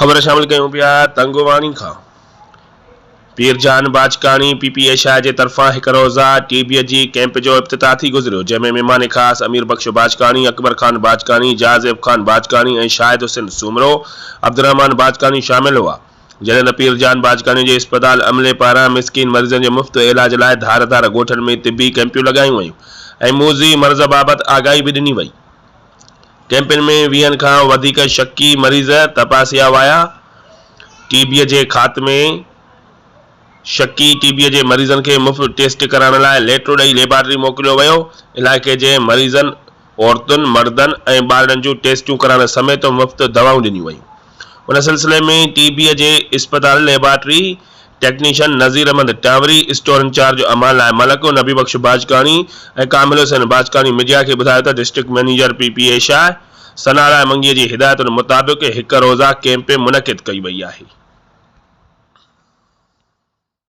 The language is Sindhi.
خبر شامل ڪيون پيا تنگواڻي کان پير جان باجڪاڻي پي پي ايشيا جي طرفان هڪ روزه ٽي بي جي ڪئمپ جو افتتاح ٿي گذريو جنهن ۾ مهمان خاص امير بخش باجڪاڻي، اڪبر خان باجڪاڻي، جاذب خان باجڪاڻي ۽ شاهد حسين سومرو، عبدالرحمان باجڪاڻي شامل هئا. جڏهن ته پير جان باجڪاڻي جي اسپتال عملي پاران مسڪين مريضن جي مفت علاج لاء ڌار ڌار ڳوٺن ۾ طبي ڪئمپيون لڳايون ويون ۽ موذي مرض بابت آگاهي به ڏني وئي. ڪئمپن ۾ ويهن کان وڌيڪ شڪي مريض تپاسيا ويا، ٽي بي جي خاتمي شڪي ٽي بي جي مريضن کي مفت ٽيسٽ ڪرائڻ لاء ليٽر ڏئي ليبارٽري موڪليو ويو، علائقي جي مريضن عورتن، مردن ۽ ٻارڙن جون ٽيسٽون ڪرائڻ سميت مفت دوائون ڏنيون ويون. ان سلسلي ۾ ٽي بي جي اسپتال laboratory technician Nazir Ahmed Tanwari, store incharge Aman Lai Malik, Nabi Bakhsh Bajkani ۽ Kamil Hussain Bajkani media کي ٻڌايو ته district manager P P A Shah Sana Lai Mangi جي هدايتن مطابق هڪ روزه ڪئمپ منعقد ڪئي وئي آهي.